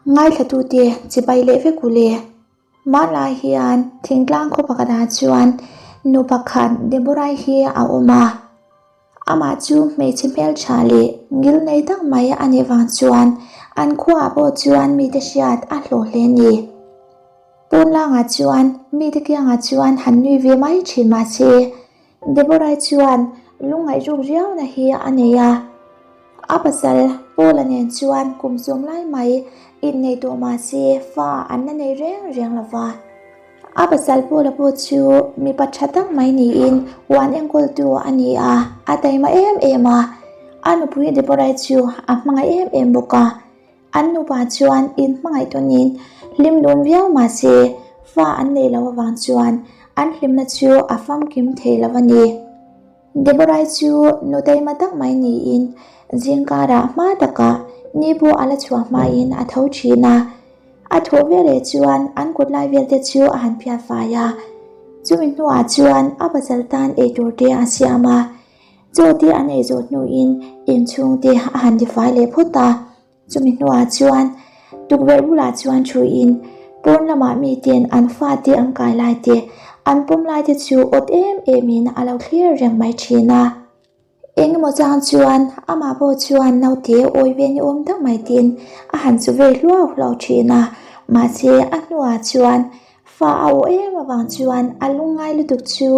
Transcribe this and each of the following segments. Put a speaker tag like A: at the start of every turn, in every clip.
A: Ngaithlatute chibai leh vek u le. Hmanlai hian thingtlang khaw pakhatah chuan nu pakhat Deborah-i hi a awm a. Amah chu hmeichhe hmeltha leh ngil nei tak mai a nih vang chuan an khuaah pawh chuan mite hriat a hlawh hle a ni. Pawnlangah chuan mite kiangah chuan han nui ve mai thin mahse Deborah-i chuan lungngaih ruk riauna hi a nei a. A pasal Paul-a nen chuan kum sawm lai mai innei tawh mahse fa an la nei reng reng lo va. A pasal Paul-a pawh chu mipa tha tak mai niin huan enkawltu a ni a, a taima em em a. A nupui Deborah-i chu a hmangaih em em bawk a. An nupa chuan inhmangaih tawnin hlim dun viau mah se fa an neih loh avang chuan an hlimna chu a famkim thei lo a ni. Deborah-i chu nu taima tak mai niin zingkarah hma takah ni pawh a la chhuah hmain a tho thin a. A thawh veleh chuan an kut lai vel te chu a han phiat fai a. Chumi hnuah chuan a pasal tan eitur te a siam a. Chaw te an ei zawh hnuin inchhung te a han tifai leh phawt a, chumi hnuah chuan tukverh bulah chuan thuin pawn lamah miten an fate an kai lai te, an pawm lai te chu awt em emin a lo thlir reng mai thin a. Engemaw chang chuan amah pawh chuan naute awi ve ni awm tak mai tin a han chu ve hluau hluau thin a, mahse a hnuah chuan Fa a aw em avang chuan a lungngai lutuk chu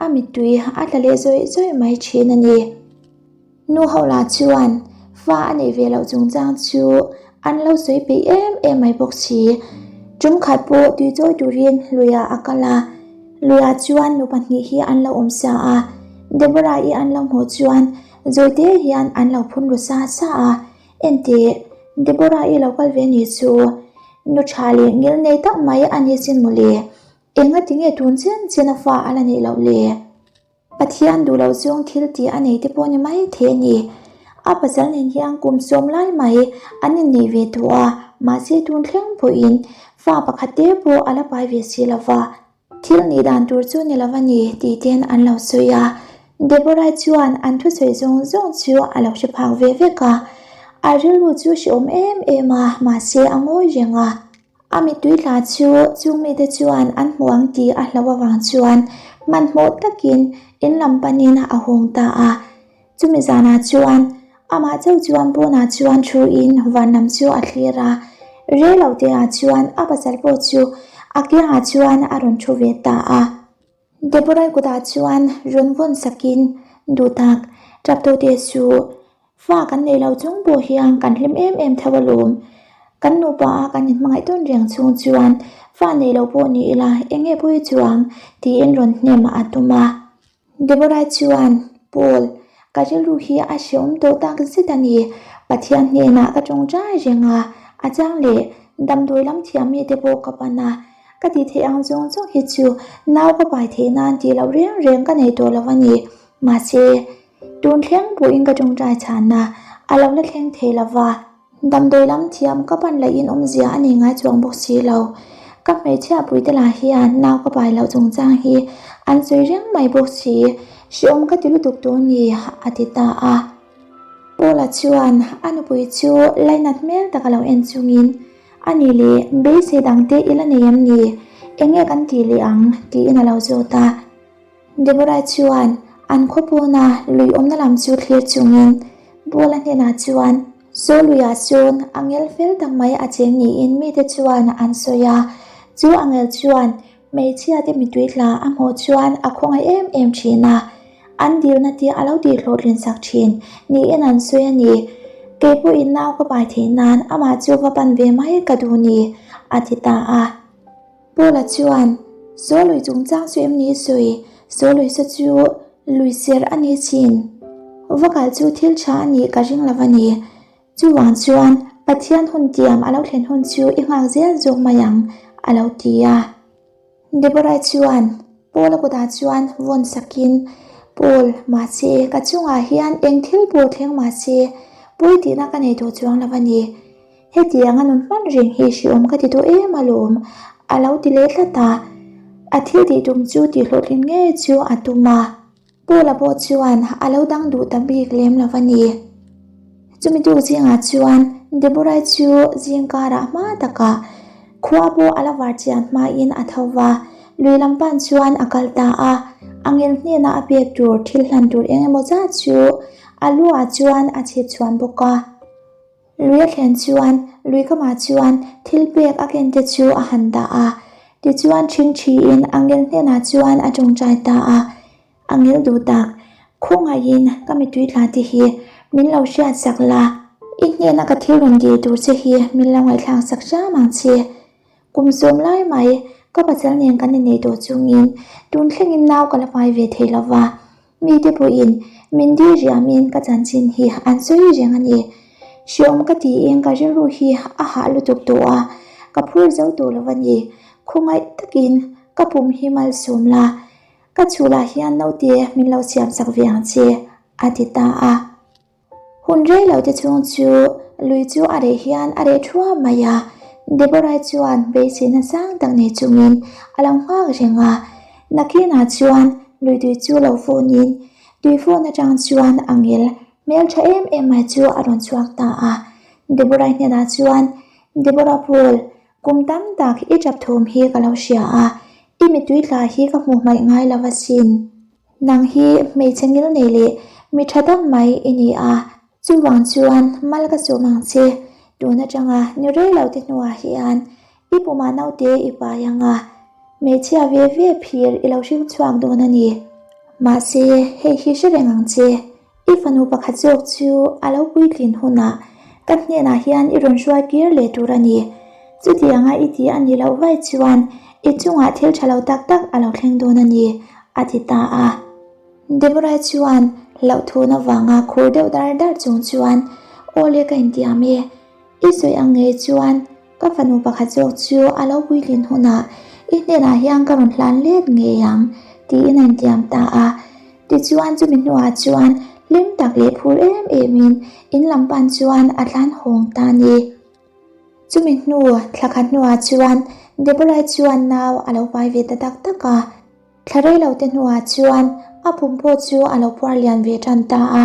A: a mittui a tla leh zawih zawih mai thin a ni. Nu ho lah chuan fa a neih ve loh chungchang chu an lo sawi peih em em mai bawk si. Tum khat pawh tui chawi turin luiah a kal a, luiah chuan nu pahnih hi an lo awm sa a, Deborah-i an lo hmuh chuan zawite hian an lo phun ru sa sa a, Enteh, Deborah-i lo kal ve ni chu Nu tha leh ngil nei tak mai a ni sin mawle. Enga tinge tun chen chen a fa a la neih loh le? Pathian duh loh zawng thil tih a nei te pawh ni mai thei a ni. A pasal nen hian kum sawm lai mai an inneih ve tawh a, mahse tun thleng pawhin fa pakhat te pawh a la pai ve si lo va. Thil nih dan tur chu ni lo a ni tih ten an lo sawi a, Deborah chuan an thusawi zawng zawng chu a lo hre phak ve vek a, a rilru chu hrehawm em em a, mahse a ngawi reng a. A mittui tla chu chung mite chuan an hmu ang tih a hlauh avang chuan hmanhmawh takin in lam panin a hawng ta a. Chumi zanah chuan amah chauh chuan pawnah chuan thuin van lam chu a thlir a, rei lo teah chuan a pasal pawh chu a kiangah chuan a rawn thu ve ta a. Deborah kutah chuan rawn vawn sakin, Duhtak, tap tawh teh suh, fa kan neih loh chung pawh hian kan hlim em em tho alawm. Kan nupa a kan inhmangaih tawn reng chhung chuan fa neih loh pawh ni ila eng nge pawi chuang tiin rawn hnem a tum a. Deborah chuan, Paul, ka rilru hi a hreawm tawh tak zet a ni. Pathian hnenah ka tawngtai reng a, a chang leh damdawi lam thiam mite pawh ka pan a. Ka tih theih ang zawng zawng hi chu nau ka pai theih nan tih loh reng reng ka nei tawh lo a ni. Mahse, tun thleng pawhin ka tawngtai chhanna a lo la thleng thei lo va. Damdawi lam thiam ka pan leh in awmzia a nei ngai chuang bawk si lo. Ka hmeichhia puite lah hian nau ka pai loh chungchang hi an sawi reng mai bawk si. Hrehawm ka ti lutuk tawh ni, a ti ta a. Paula chuan a nupui chu lainat hmel tak a lo en chungin, A nih leh beisei dangte i la nei em ni? Eng nge kan tih leh ang? tiin a lo zawt a. Deborah chuan an khaw pawna lui awmna lam chu thlir chungin Paula hnenah chuan, Saw luiah sawn angel fel tak mai a cheng niin mite chuan an sawi a. Chu angel chuan hmeichhiate mitui tla a hmuh chuan a khawngaih em em thin a, an dilna te a lo tihhlawhtlin sak thin niin an sawi a ni. Kei pawhin nau ka pai theih nan amah chu va pan ve mai ka duh ni, a ti ta a. Paula chuan, Saw lui chungchang chu em ni sawi? Saw lui saw chu lui ser a ni chin. Va kal chu thil tha a nih ka ring lo a ni. Chuvang chuan Pathian hun tiam a lo thlen hun chu i nghak zel zawk mai ang, a lo ti a. Deborah chuan Paula kutah chuan vawn sakin, Paul, mahse ka chungah hian eng thil pawh thleng mahse pawi tihna ka nei tawh chuang lo a ni. Hetiang a nun hman reng hi hriawm ka ti tawh em alawm, a lo ti leh tlat a. A thil tih tum chu tih hlawhtlin ngei chu a tum a. Paula pawh chuan a lo dang duh ta bik lem lo a ni. Chumi tuk zingah chuan Deborah-i chu zingkarah hma takah khua pawh a la var chian hmain a tho va, lui lam pan chuan a kal ta a. Angel hnena a pek tur thil hlan tur eng emaw zat chu a luah chuan a chhip chhuan bawk a. Lui a thlen chuan lui kamah chuan thil pek a ken te chu a han dah a, tichuan ṭhingṭhiin angel hnenah chuan a ṭawngṭai ta a. Angel duh tak, khawngaihin ka mitui tla te hi min lo hriat sak la, i hnena ka thil rawn dil tur che hi min lo ngaihthlak sak hram ang che. Kum sawm lai mai ka pasal nen kan innei tawh chungin tun thlengin nau ka la pai ve thei lo va, mite pawhin min dil riamin ka chanchin hi an sawi reng a ni. Hreawm ka tiin ka rilru hi a hah lutuk tawh a, ka phur zo tawh lo a ni. Khawngaih takin ka pum hi malsawm la, Ka chhulah hian naute min lo siam sak ve ang che, a ti ta a. Hun rei lo te chhung chu lui chu a reh hian a reh thuam mai a. Deborah chuan beiseina sang tak nei chungin a lo nghak reng a. Nakinah chuan lui tui chu lo fawnin tui fawn atang chuan angel hmeltha em em mai chu a rawn chhuak ta a. Deborah hnenah chuan, Deborah Paul, Kum tam tak i tap thawm hi ka lo hria a, i mitui tla hi ka hmuh hmaih ngai lo asin. Nang hi hmeichhe ngil nei leh mi tha tak mai i ni a, chuvang chuan mal ka sawm ang che. Tun atanga ni rei lo te hnuah hian i pumah naute i pai ang a, hmeichhia ve ve phir i lo hring chhuak dawn a ni. Mahse, hei hi hre reng ang che. I fanu pakhat zawk chu a lo puitlin hunah ka hnenah hian i rawn hruai kir leh tur a ni. Chutianga i ti a nih loh vaih chuan i chungah thil tha lo tak tak a lo thleng dawn a ni, a ti ta a. Deborah chuan hlauhthun avanga khur deuh dar dar chung chuan, Aw le ka intiam e. I sawi ang ngei chuan ka fanu pakhat zawk chu a lo puitlin hunah i hnenah hian ka rawn hlan let ngei ang tiin a intiam ta a. Tichuan chumi hnuah chuan hlim tak leh phur em emin in lam pan chuan a tlan hawng ta a ni. Chumi hnu thla khat hnuah chuan Deborah-i chuan nau a lo pai ve ta tak tak a. Thla rei lo te hnuah chuan a pum pawh chu a lo puar lian ve tan ta a.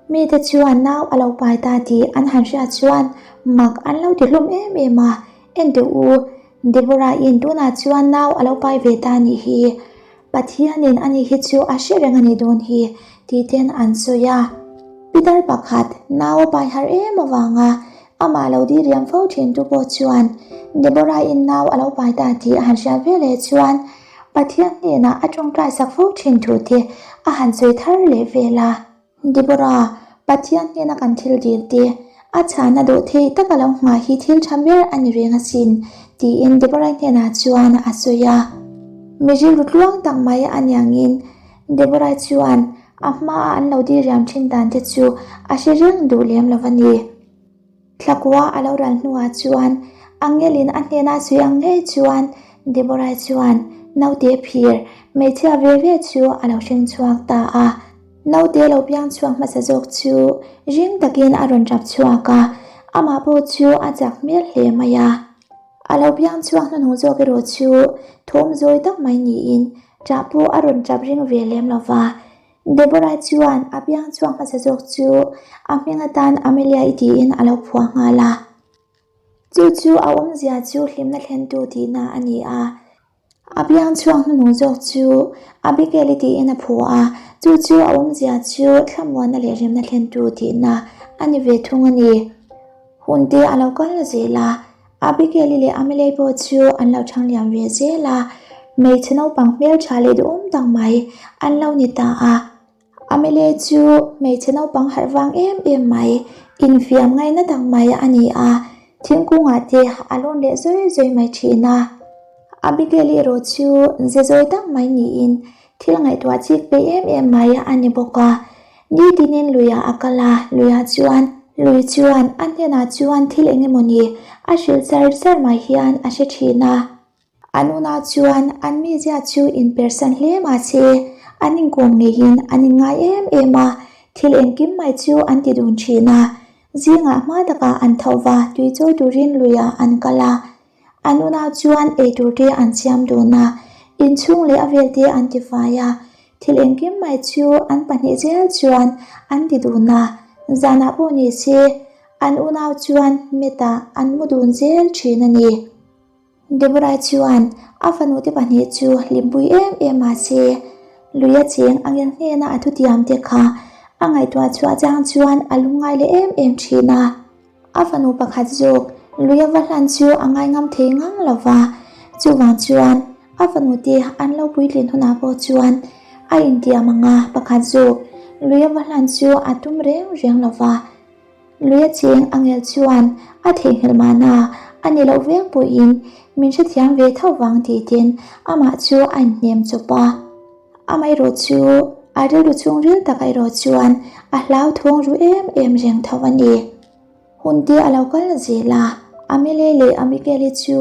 A: Mite chuan nau a lo pai ta tih an han hriat chuan mak an lo ti hlum em em a, Enteh u, Deborah-in tunah chuan nau a lo pai ve ta nih hi. Pathianin ani hi chu a hre reng a nih dawn hi, tih ten an sawi a. Pitar pakhat nau a pai har em avanga Amah lo dih riam fo thin tu pawh chuan Deborah-in nau a lo pai ta tih a han hriat ve leh chuan Pathian hnenah a tawngtai sak fo thin thu te a han sawi thar leh vel a. Deborah, Pathian hnena kan thil dil te a chhana dawh thei tak a lo nghah hi thil tha ber a ni reng asin, tiin Deborah-i hnenah chuan a sawi a. Mi rilru tluang tak mai a niangin Deborah-i chuan A hmaa an lo dil riam thin dan te chu a hre reng duh lem lo a ni. Thlakua a lo ral hnuah chuan Angelin a hnena sawi ang ngei chuan Deborah chuan naute phir hmeichhia ve ve chu a lo hreng chhuak ta a. Naute lo piang chhuak hmasa zawk chu ring takin a rawn tap chhuak a, amah pawh chu a chak hmel hle mai a. A lo piang chhuak hnuhnung zawk erawh chu thawm zawi tak mai niin ṭah pawh a rawn ṭap ring ve lem lo va. Deborah chuan a piang chhuak hmasa zawk chu a hming atan Amelia-i tiin a lo phuah nghal a. Chu chu a awmzia chu hlimna thlentu tihna a ni a. A biang chhuak hnuhnung zawk chu Abigail-i tiin a phu a, chu chu a awmzia chu thlamuanna leh remna thlentu tihna a ni ve thung a ni. Hun te a lo kal zel a, Abigail-i leh Amelia-i pawh chu an lo chhang liam ve zel a, hmeichhe naupang hmeltha leh duhawm tak mai an lo ni ta a. Amelia chu hmeichhe naupang harh vang em em mai, infiam ngaina tak mai a ni a, thingkungah te a lawn leh zawi zawi mai thin a. Abigail erawh chu ze zawi tak mai niin thil ngaihtuah chik peih em em mai a ni bawk a. Nitinin luiah a kal a, luiah chuan lui chuan a hnenah chuan thil eng emawni a hrilh char char mai hian a hre thin a. An unau chuan an mizia chu inpersan hle mahse an inkawm ngeiin an inngai em em a, thil engkim mai chu an ti dun thin a. Zingah hma takah an tho va, tui chawi turin luiah an kal a. An unau chuan eitur te an siam dun a, inchhung leh a vel te an tifai a. Thil engkim mai chu an pahnih zel chuan an ti dun a, zanah pawh ni se. An unau chuan metah an mu dun zel thin a ni. Deborah chuan a fanute pahnih chu hlimpui em em mah se, luia cheng a ngel hnena a thutiam te kha a ngaihtuah chhuah chang chuan a lungngai leh em em thin a. A fanu pakhat zawk luia va hlan chu a ngaingam thei ngang lo va, chuvang chuan a fanute an lo puitlin hunah pawh chuan a intiam ang a, pakhat zawk luia va hlan chu a tum reng reng lo va. Luia cheng a ngel chuan a theihnghilh mahna a ni loh vek pawhin min hrethiam ve tho vang tih ten amah chu a inhnem chawp a. Amaherawh chu a rilru chhungril tak erawh chuan a hlauthawng ru em em reng tho a ni. Hun te a lo kal zel a, Amile leh Amikeli chu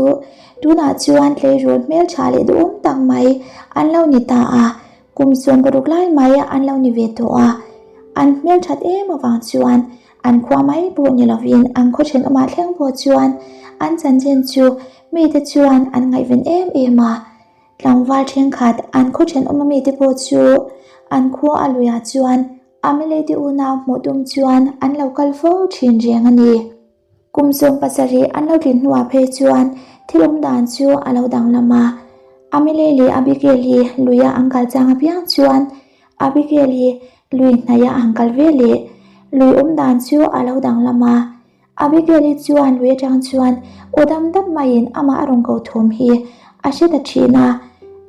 A: tunah chuan tleirawl hmeltha leh duhawm tak mai an lo ni ta a, Kum 16 lai mai an lo ni ve tawh a, an hmelthat em avang chuan an khua mai pawh ni lovin an khaw thenawmah thleng pawh chuan an chanchin chu mite chuan an ngaihven em em a. Tlangval thenkhat an khaw thenawma mite pawh chu an khua a luiah chuan Amelei-te unau hmuh tum chuan an lo kal fo thin reng a ni. Kum 17 an lo tlin hnuah phei chuan thil awm dan chu a lo danglam a. Amelie leh Abigail hi luia an kal chang apiang chuan Abigail hi lui hnaih a han kal ve leh. Lui awm dan chu a lo danglam a. Abigail-i chuan lui atang chuan aw dam dap maiin amah a rawn ko thawm hi a hre ta thin a.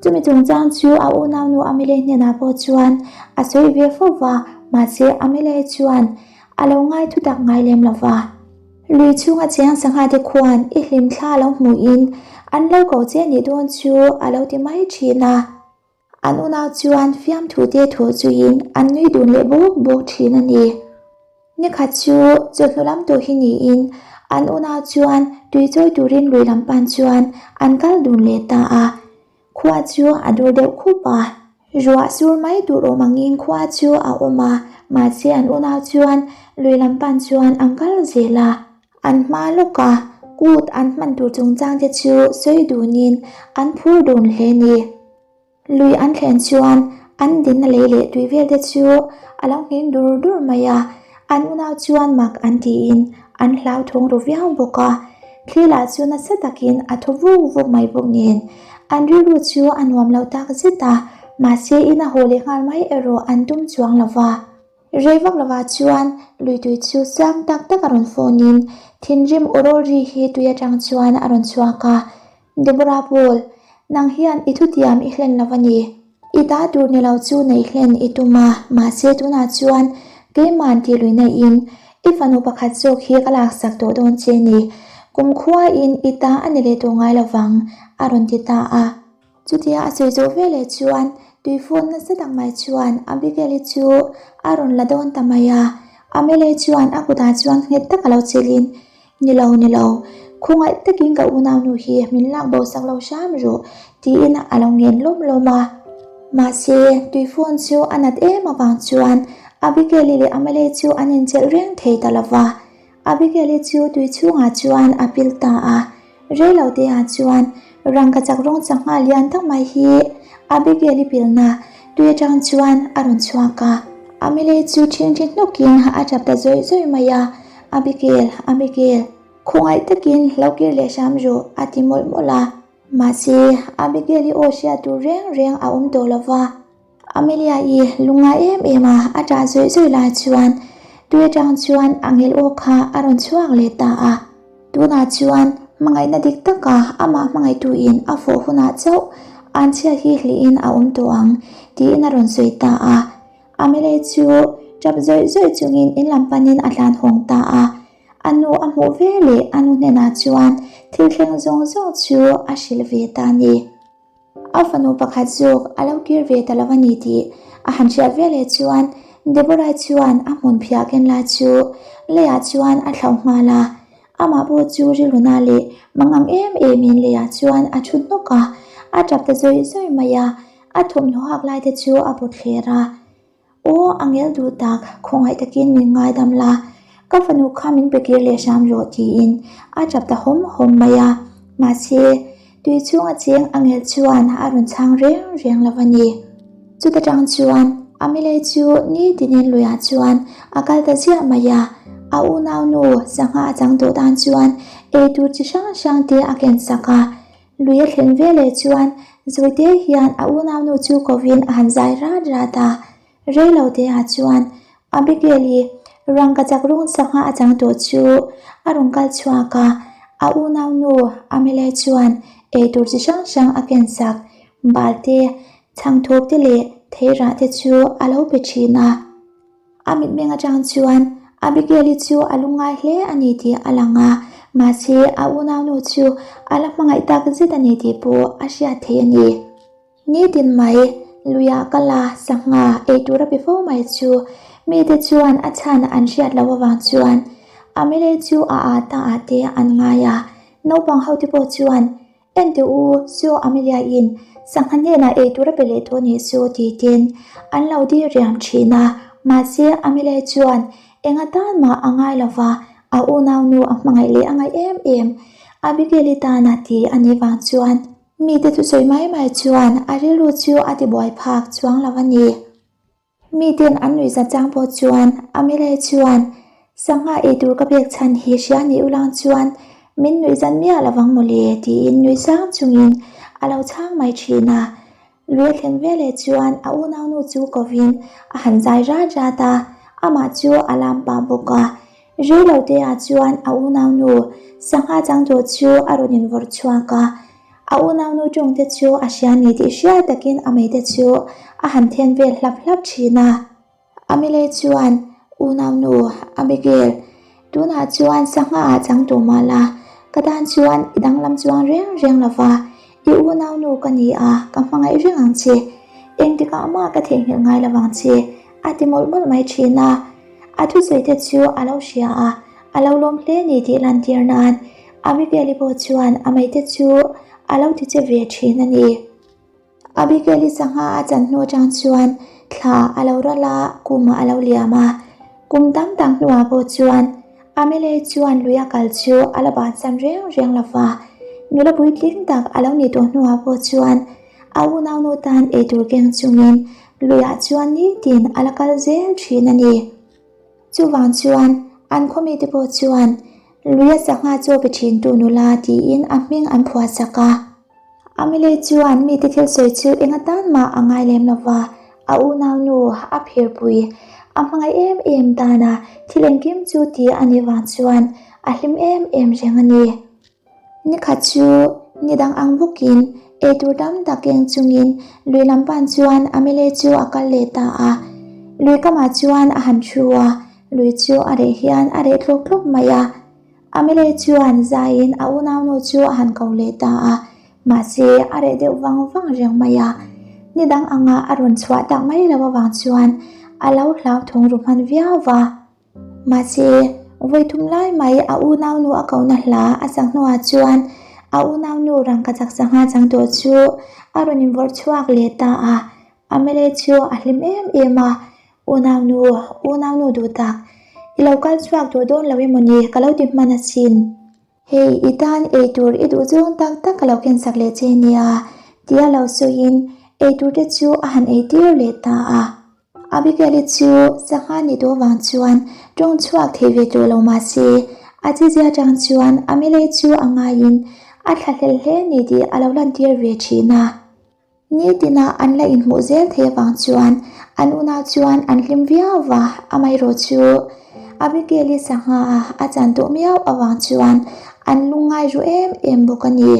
A: Chumi chungchang chu a unaunu Amelie hnenah pawh chuan a sawi ve fo va, mahse Amelie chuan A lo ngai thu tak ngai lem lo va. Lui chhunga chiang sangha te khuan i hlim thla lo hmuhin an lo ko che nih dawn chu a lo ti mai thin a. An unau chuan fiamthu te thawh chuiin an nui dun leh bawk bawk thin a ni. Nikhat chu chawhnu lam tawh hi niin an unau chuan tui chawi turin lui lam pan chuan an kal dun leh ta a. Khua chu a dur deuh khup a, ruah sur mai tur awm angin khua chu a awm a, mahse an unau chuan lui lam pan chuan an kal zel a. An hma lawk a, kut an hman tur chungchang te chu sawi dunin an phur dun hle ni. Lui an thlen chuan an dinna lei leh tui vel te chu a lo nghing dur dur mai a, an unau chuan mak an tiin an hlauthawng ru viau bawk a. Thli lah chu nasa takin a thaw vuk vuk mai bawk nen, an rilru chu a nuam lo tak zet a, mahse ina haw leh nghal mai erawh an tum chuang lo va. Rei vak lovah chuan lui tui chu sang tak tak a rawn phone in thinrim aw rawl ri hi tui atang chuan a rawn chhuak a, Deborah Paul, nang hian i thutiam i hlen lo a ni. I ta tur ni lo chu neih hlen i tum a, mahse tunah chuan keiman tih lui naihin i fanu pakhat zawk hi ka laksak tawh dawn che ni. Kumkhuain i ta a ni leh tawh ngai lo vang, a rawn ti ta a. Chutia a sawi zawh veleh chuan tuifawn nasa tak mai chuan Abigail-i chu a rawn la dawn ta mai a. Amelia chuan a kutah chuan nghet tak a lo chelhin, Ni lo, ni lo, khawngaih takin ka unaunu hi min lak bo sak lo hram rawh, tiin a lo ngen lawm lawm a. Mahse, tuifawn chu a nat em avang chuan Abigail-i leh Amelia chu an inchelh reng thei ta lo va. Abigail-i chu tui chhungah chuan a pil ta a, reilo te ah chuan rangka chak rawng changha lian tak mai hi Abigail-i pilna tui atang chuan a rawn chhuak a. Amelie chu ṭhingṭhi hnukin a ṭap ta zawih zawih mai a, Abigail, Abigail, khawngaih takin lo kir leh hram rawh a ti mawlh mawlh a. Mahse, Abigail-i aw hriat tur reng reng a awm tawh lo va. Amelia-i lungngai em em a, a ṭah zawih zawih lai chuan tui aṭang chuan a ngel aw kha a rawn chhuak leh ta a. Tunah chuan hmangaihna dik taka amah hmangaihtuin a fawh hunah chauh an chhiat hi hlihin a awm tawh ang tiin a rawn sawi ta a. Amelia chu ṭap zawih zawih chungin in lam panin a tlan hawng ta a. A nu a hmuh ve leh a nu hnenah chuan thil thleng zawng zawng chu a hrilh ve ta a ni. A fanu pakhat zawk a lo kir ve ta lo a ni tih a han hriat ve leh chuan Deborah chuan a hmun phiah ken lai chu leiah chuan a thlauh nghal a. Amah pawh chu rilruna leh mangang em emin leiah chuan a thu hnawk a, a tap ta zawih zawih mai a, a thawmhnaw hak lai te chu a pawt thler a. Aw, a ngel duh tak, khawngaih takin min ngaidam la, ka fanu kha min pe kir leh hram rawh tiin a tap ta hawm hawm mai a. Mahse, tui chhunga cheng a ngel chuan a rawn chhang reng reng lo a ni. Chuta tang chuan Amilei chu nitinin luiah chuan a kal ta ziah mai a. A unaunu sangha a chang tawh tan chuan eitur chi hrang hrang te a ken sak a. Lui a thlen veleh chuan Zuite hian a unaunu chu kovin a han zai rat rat a. Reilo te ah chuan Abigail-i rangkachak rawng sangha a chang tawh chu a rawn kal chhuak a, a unaunu Amelia chuan eitur chi hrang hrang a ken sak, bal te, chhangthawp te leh theirah te chu a lo pe thin a. A mitmeng atang chuan Abigail-i chu a lungngai hle a ni tih a lang a, mahse a unaunu chu a la hmangaih tak zet a ni tih pawh a hriat theih a ni. Nitin mai, luiah kal a, sangha ei tur a pe fo mai chu mite chuan a chhan an hriat loh avang chuan Amelie chu a â ta ah te an ngai a, naupang ho te pawh chuan Enteh u, Saw Amelia in sangha hnenah ei tur a pe leh tawh nih chu titin an lo dil riam thin a, mahse Amelie chuan eng atan mah a ngai lo va, a unaunu a hmangaih leh a ngaih em em Abigail-i tana ti a nih vang chuan Mite thusawi mai mai chuan a rilru chu a tibuai phak chuang lo a ni. Miten an nuihzat chang pawh chuan Amelia chuan, Sangha ei tur ka pek chhan hi hria ni ulang chuan min nuihzat miah lo vang mawle tiin nui sang chungin a lo chhang mai thin a. Lui a thlen veleh chuan a unaunu chu kovin a han zai rat rat a, amah chu a lam pah bawk a. Rei lo te ah chuan a unaunu sangha changtawh chu a rawn invawrh chhuak a, a unaunu tawngte chu a hria ni tih hriat takin a meite chu a han then vel hlap hlap thin a. Amelie chuan, Unaunu, Abigail, tunah chuan sangha ah chang tawh mah la, ka tan chuan i danglam chuang reng reng lo va, i unaunu ka ni a, ka hmangaih reng ang che, engtikah mah ka theihnghilh ngai lo vang che, a ti mawlh mawlh mai thin a. A thusawi te chu a lo hria a, a lo lawm hle ni tih lantir nan Abigail-i pawh chuan a meite chu a lo ti che ve thin a ni. Abigail-i sangha a chan hnu atang chuan thla a lo ral a, kum a lo liam a. Kum tam tak hnuah pawh chuan Amelia-i chuan lui a kal chu a la bansan reng reng lo va, nula puitling tak a lo nih tawh hnuah pawh chuan A unaunu tan eitur keng chungin luiah chuan nitin a la kal zel thin a ni. Chuvang chuan an khaw mite pawh chuan luia sangha chaw pe thintu nula tiin a hming an phuah sak a. Amelie chuan mite thil sawi chu eng atan mah a ngai lem lo va, a unaunu a phirpui a hmangaih em em tana thil engkim chu ti a nih vang chuan a hlim em em reng a ni. Nikhat chu ni dang ang bawkin eitur tam tak keng chungin lui lam pan chuan Amelie chu a kal leh ta a. Lui kamah chuan a han thu a, lui chu a reh hian a reh tlawk tlawk mai a. Amelie chuan zaiin a unaunu chu a han ko leh ta a, mahse a reh deuh vang vang reng mai a. Ni dang anga a rawn chhuah tak mai lo avang chuan a lo hlauthawng ru hman viau va. Mahse, vawi thum lai mai a unaunu a kohna hla a sak hnuah chuan a unaunu rangkachak sangha chang tawh chu a rawn invawrh chhuak leh ta a. Amelie chu a hlim em em a, Unaunu, unaunu duh tak, i lo kal chhuak tawh dawn lo emaw ni ka lo ti hman asin. Hei, i tan eitur i duh zawng tak tak ka lo kensak leh che nia, tia lo sawiin eitur te chu a han eitir leh ta a. Abigail-i chu sangha ni tawh vang chuan tawng chhuak thei ve tawh lo mah se, a chizia atang chuan Amelie chu a ngaiin a thlahlel hle ni tih a lo lantir ve thin a. Nitina an la inhmuh zel thei avang chuan an unau chuan an hlim viau va, amaherawh chu Abigail-i sangha a chan tawh miau avang chuan an lungngai ru em em bawk a ni.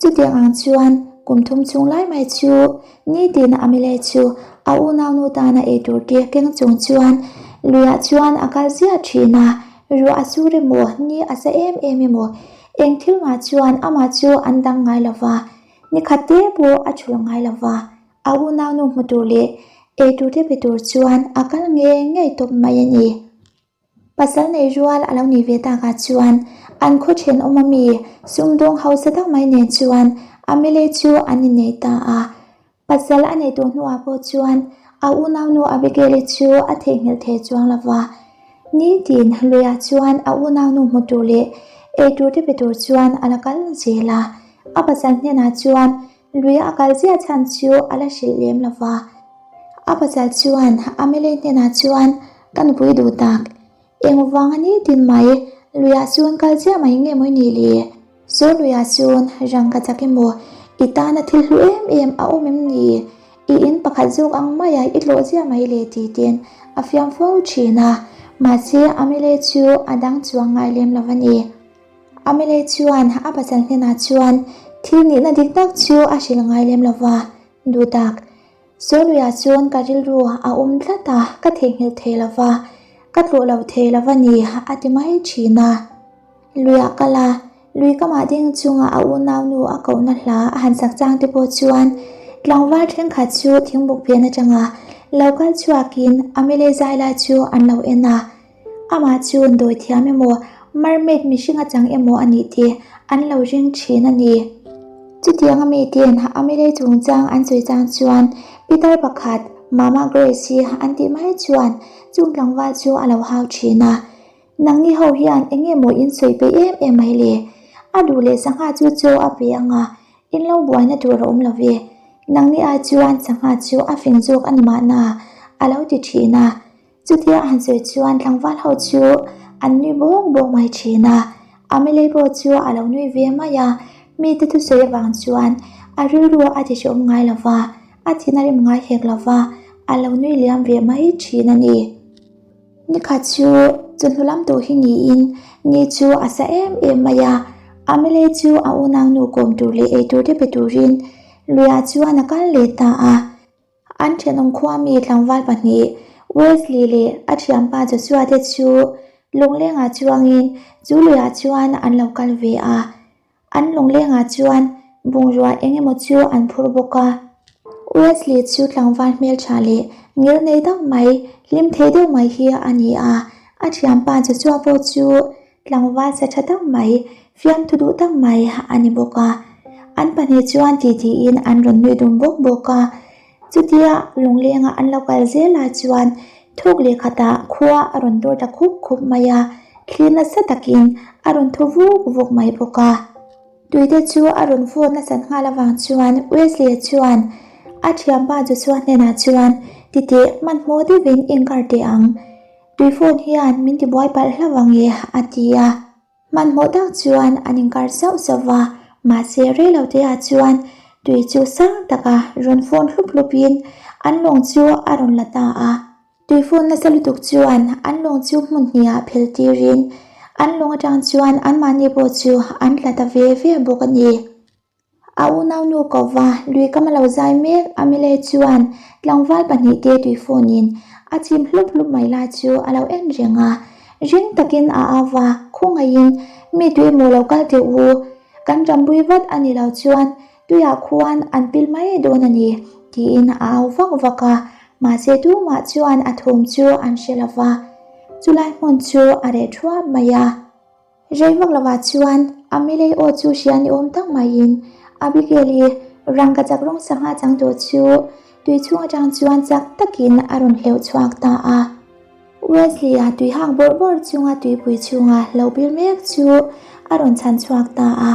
A: Chutiang ang chuan kum thum chhung lai mai chu nitin Amelia chu a unaunu tana eitur te keng chung chuan luiah chuan a kal ziah thin a, ruah a sur emaw, ni a sa em em emaw, eng thil mah chuan amah chu an dang ngai lo va, ni khat te pawh a thul ngai lo va, a unaunu hmu tur leh eitur te pe tur chuan a kal ngei ngei tawp mai a ni. Pasal nei rual a lo nih ve takah chuan an khaw thenawm ami sumdawng hausa tak mai nen chuan Amelie chu an innei ta a. Pasal a neih tawh hnuah pawh chuan a unaunu Abigail-i chu a theihnghilh thei chuang lo va. Nitin luiah chuan a unaunu hmu tur leh eitur te pe tur chuan a la kal zel a. A pasal hnenah chuan luia a kal ziah chhan chu a la hrilh lem lo va. A pasal chuan Amelie hnenah chuan Ka nupui duh tak. Engvang a ni tin mai, luiah chuan kal chiah mai nge maw i nih le? Saw luiah chuan rang ka chak emaw, i tana thil hlu em em a awm em ni? I in pakhat zawk ang maia i tlawh ziah mai le tih ten a fiam fo thin a, mahse Amile chu a dang chuang ngai lem lo a ni. Amile chuan a pasal hnenah chuan thil nihna dik tak chu a hrilh ngai lem lo va, Duhtak, Saw luiah chuan ka rilru a awm tlat a, ka theihnghilh thei lo va, ka tlawh lo thei lo va ni a ti mai thin a. Luiah kal a, lui kamah ding chunga a unaunu a kohna hla a han sak chang te pawh chuan tlangval thenkhat chu thingbuk phen atanga lo kal chhuakin Amile zai lai chu an lo en a. Amah chu dawi thiam emaw, mermaid mihring a chang emaw a nih tih an lo ring thin a ni. Chutianga miten Amile chungchang an sawi chang chuan pitar pakhat Mama Grace hi an tih mai chuan chung tlangval chu a lo hau thin a. Nangni ho hian eng nge maw in sawi peih em em mai le? A duh leh sangha chu chaw a pe ang a, in lo buaina tur a awm lo ve. Nangni ai chuan sangha chu a fing zawk a ni mahna, a lo ti thin a. Chutia a han sawi chuan tlangval ho chu an nui bawk bawk mai thin a. Amelie pawh chu a lo nui ve mai a, mite thusawi avang chuan a rilru a ti hrehawm ngai lo va, a thin a rem ngai hek lo va, a lo nui liam ve mai thin a ni. Nikhat chu chawhnu lam tawh hi niin ni chu a sa em em mai a, Amelie chu a unau nu kawm tur leh eitur te pe turin luiah chuan a kal leh ta a. An thenawm khua mi tlangval pahnih Wesley leh a thianpa Joshua te chu lunglengah chuangin chu luiah chuan an lo kal ve a. An lunglengah chuan bungrua eng emaw chu an phur bawk a. Wesley chu tlangval hmeltha leh ngil nei deuh mai, hlim thei deuh mai hi a ni a. A thianpa Joshua pawh chu tlangval sa tha tak mai, fiamthu duh tak mai a ni bawk a. An pahnih chuan titiin an rawn nui dun bawk bawk a. Chutia lunglenga an lo kal zel ah chuan thuk leh khatah khua a rawn dur ta khup khup mai a, thli nasa takin a rawn thu vuk vuk mai bawk a. Tuite chu a rawn vawt nasat nghal avang chuan Wesley-a chuan a thianpa Joshua hnenah chuan, Titeh, hmanhmawh deuhin inkar teh ang. Tui phone hian min tibuai palh hlauh ang e, a ti a. Hmanhmawh tak chuan an inkar sauh sauh va, mahse reilote ah chuan tui chu sang taka rawn phone hlup hlupin an lawng chu a rawn la ta a. Tui phone nasa lutuk chuan an lawng chu hmun hnihah phel tirin an lawng atang chuan anmahni pawh chu an tla ta ve ve bawk a ni. A unaunu kova lui kam a lo zai mek Amile chuan tlangval pahnihte tui phone-in a chim hlup hlup mai lai chu a lo en reng a. Ring takin a au va, Khawngaihin mi tui emaw lo kal teh u, kan rambui vat a ni lo chuan tuiah khuan an pil mai dawn a ni, tiin a au vak vak a. Mahse tumah chuan a thawm chu an hre lo va, chulai hmun chu a reh thuap mai a. Rei vak lovah chuan Amilei aw chu hria ni awm tak maiin Abigail-i rangkachak rawng sangha chang tawh chu tui chhung atang chuan chak takin a rawn hleuh chhuak ta a. Wesley-a tui hak bawrh bawrh chunga tuipui chhunga lo bil mek chu a rawn chhan chhuak ta a.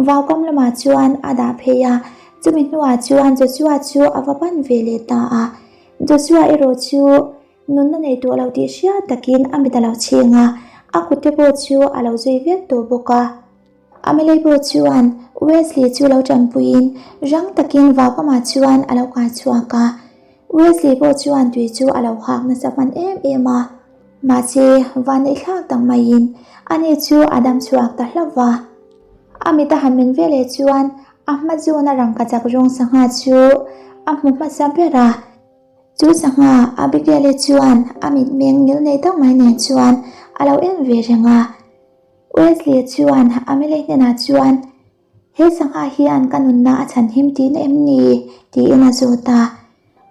A: Vaukam lamah chuan a dah phei a, chumi hnuah chuan Joshua chu a va pan ve leh ta a. Joshua erawh chu Nunna nei tawh lo tih hriat takin a mit a lo chhing a, a kutte pawh chu a lo zui vek tawh bawk a. Amelie pawh chuan Wesley chu lo tanpuiin rang takin vaukamah chuan a lo kai chhuak a. Wesley pawh chuan tui chu a lo hak nasa hman em em a, mahse vanneih thlak tak maiin ani chu a dam chhuak ta hlauh va. A mit a han men veleh chuan a hma zawna rangkachak rawng sangha chu a hmu hmasa ber a. Chu sangha Abigail-i chuan a mitmeng ngil nei tak mai nen chuan a lo en ve reng a. Wesley chuan Amelie hnenah chuan, He sangha hian ka nunna a chhan him tihna em ni? tiin a zawt a.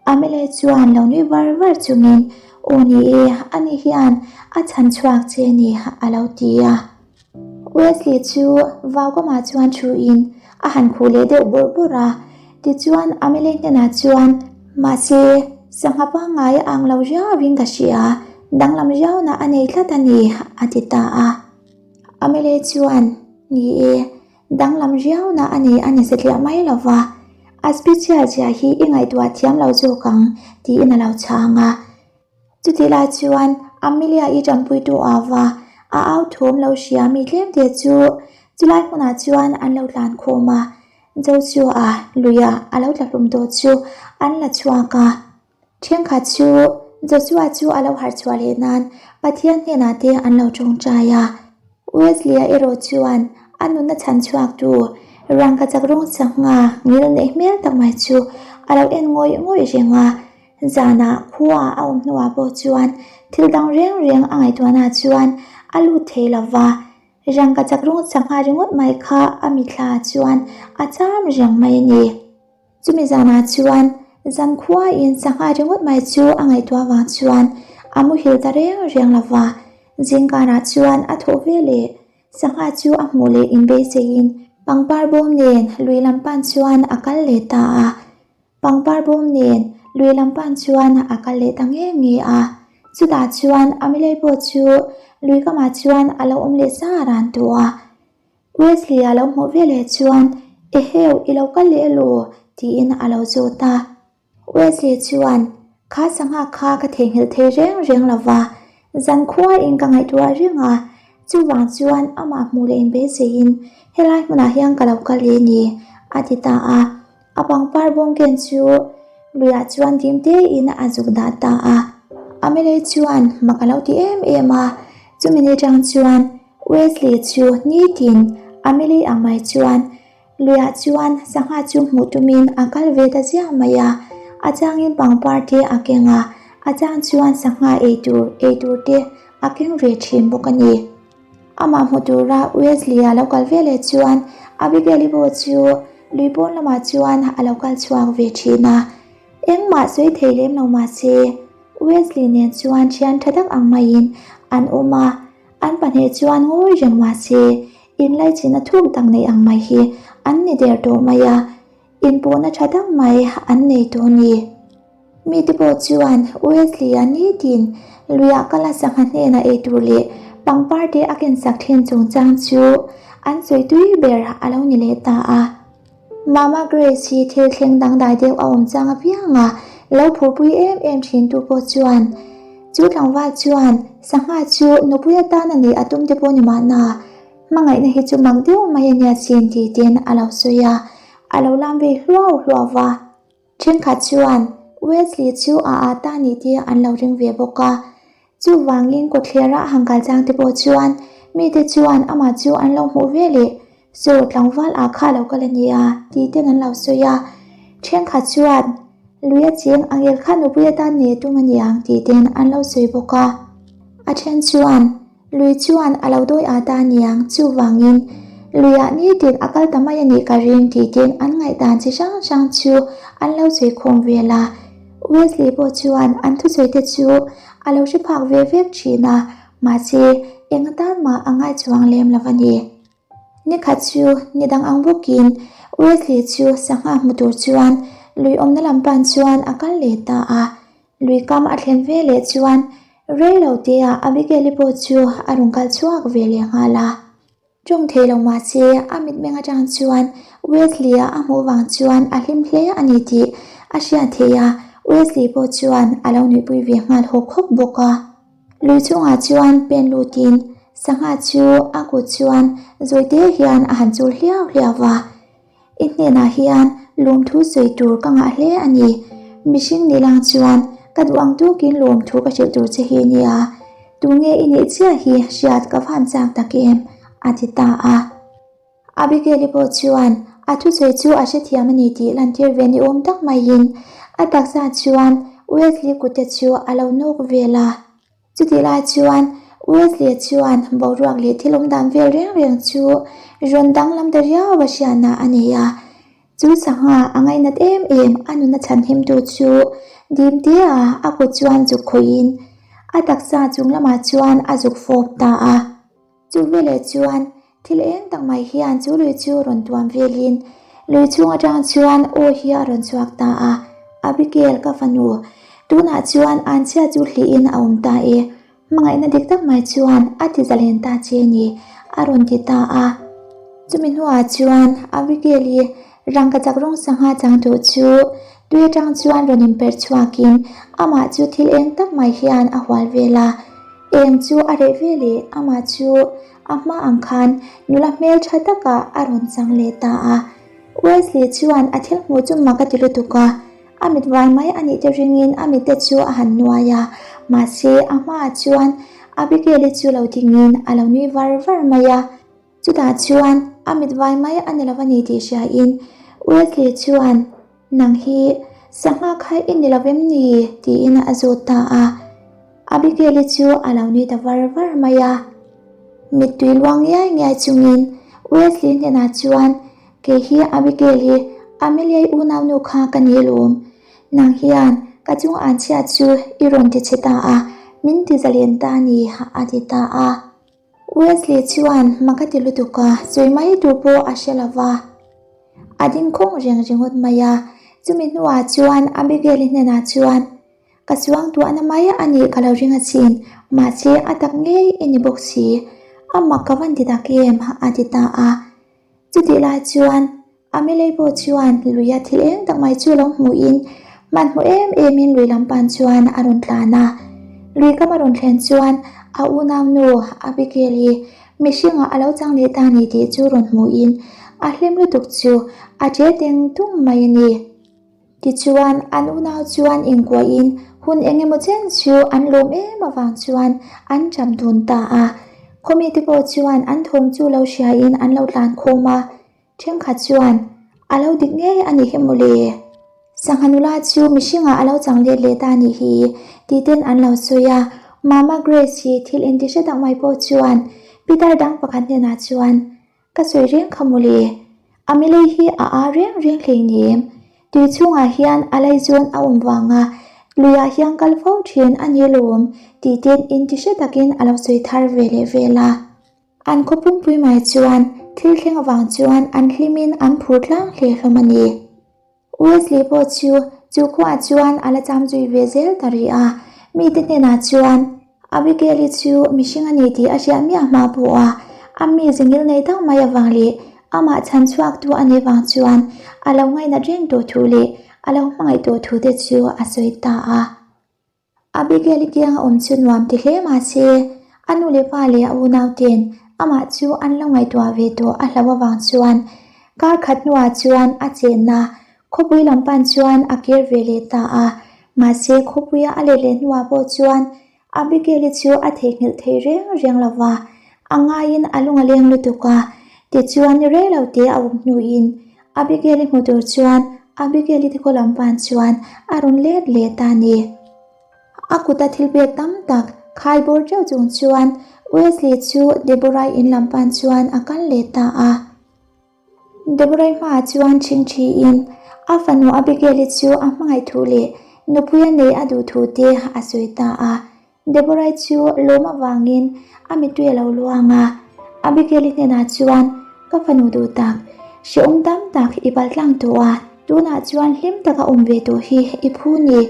A: Amelie chuan lo nui var var chungin, Aw ni e, ani hian a chhan chhuak che a ni, a lo ti a. Wesley chu vaukawmah chuan thuin a han khuh leh deuh bawrh bawrh a, tichuan Amelie hnenah chuan, Mahse, sangha pangngai a ang lo riauin ka hria, danglam riauna a nei tlat a ni, a ti ta a. Amelie chuan, Ni e, danglam riauna a nei a ni satliah mai lo va, a special zia hi i ngaihtuah thiam lo zawk ang, tiin a lo chhang a. Chutih lai chuan Amelia-i ṭanpuitu ava a au thawm lo hria mi tlemte chu chulai hmunah chuan an lo tlan khawm a, Joshua-a luia a lo tla hlum tawh chu an la chhuak a. Thenkhat chu Joshua chu a lo harh chhuah leh nan Pathian hnenah te an lo tawngtai a. Wesley-a erawh chuan a nunna chhan chhuaktu rangkachak rawng sangha ngil neih hmel tak mai chu a lo en ngawih ngawih reng a. Zanah khua a awm hnuah pawh chuan thil dang reng reng a ngaihtuahnaah chuan a lut thei lo va. Rangkachak rawng sangha ringawt mai kha a mithlaah chuan a cham reng mai a ni. Chumi zanah chuan zankhuain sangha ringawt mai chu a ngaihtuah vang chuan a muhil ta reng reng lo va, zingkarah chuan a thawh ve leh sangha chu a hmuh leh inbeiseiin pangpar bawm nen lui lam pan chuan a kal leh ta a. Pangpar bawm nen lui lam pan chuan a kal leh ta nge nge a. Chutah chuan Amilei pawh chu lui kamah chuan a lo awm leh sa ran tawh a. Wesley a lo hmuh veleh chuan, Eheu, i lo kal leh elaw? tiin a lo zawt a. Wesley chuan, Kha sangha kha ka theihnghilh thei reng reng lo va, zankhuain ka ngaihtuah reng a, chuvang chuan amah hmuh leh inbeiseiin helai hmunah hian ka lo kal e ni, a ti ta a. A pangpar bawngken chu luiah chuan dim tein a zuk dah ta a. Amelie chuan mak a lo ti em em a, chumi ni tang chuan Wesley chu nitin Amelie ang mai chuan luiah chuan sangha chu hmuh tumin a kal ve ta ziah mai a. A changin pangpar te a keng a, a chang chuan sangha eitur eitur te a keng ve thin bawk a ni. Amah hmu tura Wesley-a lo kal ve leh chuan Abigail-i pawh chu lui pawn lamah chuan a lo kal chhuak ve thin a. Engmah sawi thei lem lo mah se, Wesley nen chuan thian tha tak ang maiin an awm a, an pahnih chuan ngawi reng mah se, inlaichinna thuk tak nei ang mai hi an ni der tawh mai a, inpawhna tha tak mai an nei tawh a ni. Mite pawh chuan Wesley-a nitin luiah kala sangha hnena ei tur leh pangpar te a kensak thin chungchang chu an sawi tui ber a lo ni leh ta a. Mama Grace hi thil thleng dangdai deuh a awm chang apiang a, lo phurpui em em thin tu pawh chuan chu tlangval chuan sangha chu nupui atan a nih a tum te pawh ni mahna hmangaihna hi chu mak deuh mai a nia sin tih ten a lo sawi a, a lo lam ve hluau hluau va. Thenkhat chuan Wesley chu a a ta ni tih an lo ring ve bawk a, chuvangin kawtthlerah han kal chang te pawh chuan mite chuan amah chu an lo hmuh ve leh Saw tlangval ah kha lo kal a nia tih ten an lo sawi a, thenkhat chuan lui a cheng angel kha nupui atan nei a tum a niang tih ten an lo sawi bawk a, a then chuan Lui chuan a lo dawi ât a niang, chuvangin luiah nitin a kal ta mai a nih ka ring tih tin an ngaihdan chi hrang hrang chu an lo sawi khawm vel a. Wesley pawh chuan an thusawi te chu a lo hre phak ve vek thin a, mahse eng atan mah a ngai chuang lem lo a ni. Nikhat chu ni dang ang bawkin Wesley chu sangha hmu tur chuan lui awmna lam pan chuan a kal leh ta a. Lui kam a thlen ve leh chuan rei lo teah Abigail-i pawh chu a rawn kal chhuak ve leh nghal a. Tawng thei lo mah se a mitmeng atang chuan Wesley-a a hmuh vang chuan a hlim hle a ni tih a hriat theih a, Wesley pawh chuan a lo nuihpui ve nghal hawk hawk bawk a. Lui chungah chuan pen lutin sangha chu a kut chuan zawi te hian a han chul hliau hliau va. I hnenah hian lawmthu sawi tur ka ngah hle a ni. Mihring ni lang chuan ka duh ang tukin lawmthu ka hrilh tur che hi nia. Tunge i nih chiah hi hriat ka van chak tak em? a ti ta a. Abigail-i pawh chuan a thusawi chu a hrethiam a ni tih lantir ve ni awm tak maiin a taksa chuan Wesley kute chu a lo nawk vel a. Chutih lai chuan Wesley chuan boruak leh thil awm dan vel reng reng chu rawn danglam ta riau a hriatna a nei a. Chu sangha a ngainat em em a nuna chhanhimtu chu dimtea a kut chuan zuk khawihin a taksa chung lamah chuan a zuk fawp ta a. Chu veleh chuan thil eng tak mai hian chu lui chu rawn tuam velin lui chhung atang chuan aw hi a rawn chhuak ta a, Abigail ka fanu, tunah chuan an chhia chu hlihin a awm ta e, hmangaihna dik tak mai chuan a ti zalen ta che ni, a rawn ti ta a. Chumi hnuah chuan Abigail-i rangkachak rawng sangha chang tawh chu tui atang chuan rawn inperh chhuakin amah chu thil eng tak mai hian a hual vel a. Eng chu a reh ve leh amah chu a hma ang khan nula hmeltha takah a rawn chang leh ta a. Wesley chuan a thil hmuh chu mak a ti lutuk a, a mit vai mai a nih te ringin a mitte chu a han nuai a, mahse a hmaah chuan Abigail-i chu lo dingin a lo nui var var mai a. Chutah chuan a mit vai mai a ni lo a ni tih hriain Wesley chuan, Nang hi sangha kha i ni lo em ni? tiin a zawt ta a. Abigail-i chu a lo nui ta var var mai a. Mittui luang ngiai ngiai chungin Wesley hnenah chuan, Kei hi Abigail-i, Amelia-i unaunu kha ka ni alawm. Nang hian ka chung an chhiat chu i rawn ti chhe ta a, min ti zalen ta a ni, a ti ta a. Wesley chuan mak a ti lutuk a, sawi mai tur pawh a hre lo va. A ding khawng reng ringawt mai a, chumi hnuah chuan Abigail-i hnenah chuan, Ka chuang tuahna mai a nih ka lo ring asin, mahse a tak ngei i ni bawk si, a mak ka van ti tak em? a ti ta a. Chutih lai chuan Amelei pawh chuan luia thil eng tak mai chu lo hmuhin hmanhmawh em emin lui lam pan chuan a rawn tlan a. Lui kam a rawn thlen chuan a unaunu Abigail-i mihringah a lo chang leh ta ni tih chu rawn hmuhin a hlim lutuk chu a ṭe teng tung mai a ni. Tichuan, an unau chuan inkuahin hun eng emaw chen chu an lawm em avang chuan an ṭap dun ta a. Khawmite pawh chuan an thawm chu lo hriain an lo tlan khawm a. Thenkhat chuan, A lo dik ngei a nih hi mawle. Sangha nula chu mihringah a lo chang let leh ta a nih hi, titen an lo sawi a. Mama Grace hi thil intihre tak mai pawh chuan Peter dang pakhat hnenah chuan, Ka sawi reng kha mawle. A milei hi a â reng reng hleinem. Tui chhungah hian a laizawn a awm vanga luiah hian kal fo thin a ni lawm tih ten intihre takin a lo sawi thar ve leh vel a. An khaw pumpui mai chuan thil thleng avang chuan an hlimin an phur tlang hle hlawm a ni. Wesley pawh chu chu khuaah chuan a la cham zui ve zel ta rih a, mite hnenah chuan Abigail-i chu mihring a ni tih a hriat miah hma pawh a, a mi zingil nei tak mai avang leh amah chhan chhuaktu a nih vang chuan a lo ngainat reng tawh thu leh a lo hmangaih tawh thu te chu a sawi ta a. Abigail-i kiang a awm chu nuam ti hle mah se, a nu leh pa leh a unau ten amah chu an lo ngaihtuah ve tawh a hlauh avang chuan kar khat hnuah chuan a chenna khawpui lam pan chuan a kir ve leh ta a. Mahse, khawpuia a let leh hnuah pawh chuan Abigail-i chu a theihnghilh thei reng reng lo va, a ngaiin a lung a leng lutuk a, tichuan ni rei lo te a awm hnuin Abigail-i hmu tur chuan Abigail-i te khaw lam van chuan a rawn let leh ta a ni. A kuta thil pek tam tak khai bawr teuh chung chuan Wesley chu Deborah-i in lam pan chuan a kal leh ta a. Deborah-i hmaah chuan ṭhingṭhiin a fanu Abigail-i chu a hmangaih thu leh nupui a neih a duh thu te a sawi ta a. Deborah-i chu lawm avangin a mittui a lo luang a, Abigail-i hnenah chuan, Ka fanu duh tak, hrehawm tam tak i pal tlang tawh a, tunah chuan hlim taka awm ve tawh hi i phu ni.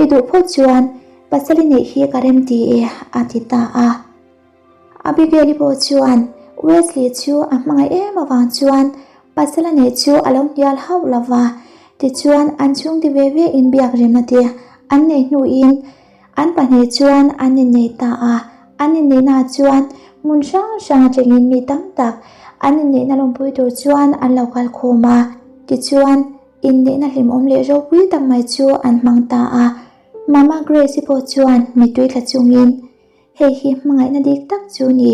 A: I duh phawt chuan pasal i neih hi ka rem ti e, a ti ta a. Abigail-i pawh chuan Wesley chu a hmangaih em avang chuan pasal a neih chu a lo hnial hauh lo va, tichuan an chhungte ve ve inbiak remna te an neih hnuin An pahnih chuan an innei ta a, an inneihnaah chuan hmun hrang hrang atangin mi tam tak an inneihna lawmpui tur chuan an lo kal khawm a. Tichuan, inneihna hlimawm leh ropui tak mai chu an hmang ta a. Mama Grace-i pawh chuan mittui tla chungin, Hei hi hmangaihna dik tak chu ni,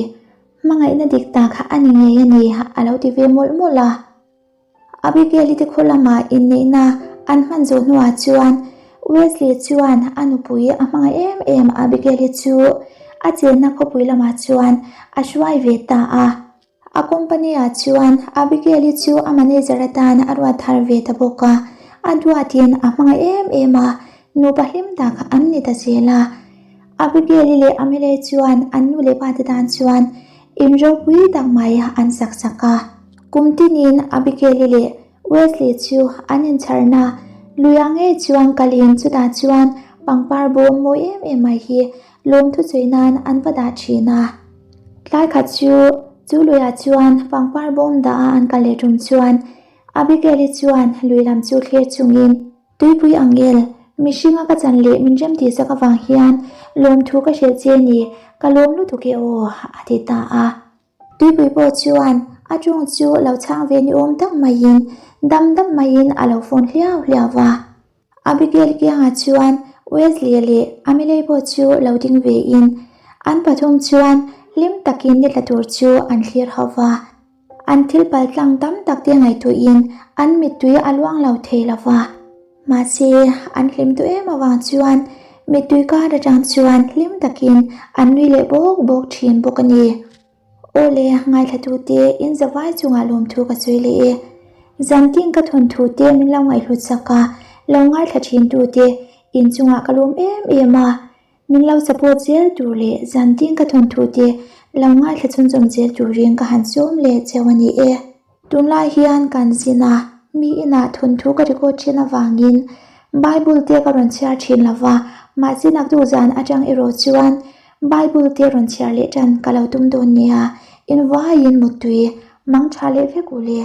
A: hmangaihna dik tak a ni ngei a ni, a lo ti ve mawlh mawlh a. Abigail-i te khaw lamah inneihna an hman zawh hnuah chuan Wesley chuan a nupui a hmangaih em em Abigail-i chu a chenna khawpui lamah chuan a hruai ve ta a. A company-ah chuan Abigail-i chu a manager atan a ruat thar ve ta bawk a, a duatin a hmangaih em em a, nupa hlim tak an ni ta zel a. Abigail-i leh Amelia chuan an nu leh pa te tan chuan in ropui tak mai an sak sak a. Kum tinin Abigail-i leh Wesley chu an inchharna luiah ngei chuan kalin chutah chuan pangpar bawm mawi em em mai hi lawmthu sawi nan an va dah thin a. Tlai khat chu chu luiah chuan pangpar bawm dah a an kal leh tum chuan Abigail-i chuan lui lam chu thlir chungin, Tuipui angel! Mihringa ka chan leh min rem tih sak avang hian lawmthu ka hrilh che ni, ka lawm lutuk e aw, a ti ta a. Tuipui pawh chuan a ṭawng chu lo chhang ve ni awm tak maiin dam dam maiin a lo phone hliau hliau va. Abigail kiangah chuan Wesley leh Amelie pawh chu lo ding vein an pathum chuan hlim takin ni tla tur chu an thlir ho va. An thil pal tlang tam tak te ngaihtuahin an mittui a luang lo thei lo va. Mahse, an hlim duh em avang chuan mittui kar atang chuan hlim takin an nui leh bawk bawk thin bawk a ni. Aw le, ngaithlatute in zavai chungah lawmthu ka sawi leh e. Zantin ka thawnthu te min lo ngaihhlut sak a, lo ngaithla thintute in chungah ka lawm em em a. Min lo support zel tur leh zantin ka thawnthu te lo ngaithla chhunzawm zel turin ka han sawm leh cheu a ni e. Tunlai hian kan zin a, mi inah thawnthu ka record thin avangin Bible te ka rawn chhiar thin lo va, mahse naktuk zan atang erawh chuan Bible te rawn chhiar leh tan ka lo tum dawn nia, invaiin muttui mang tha leh vek u le.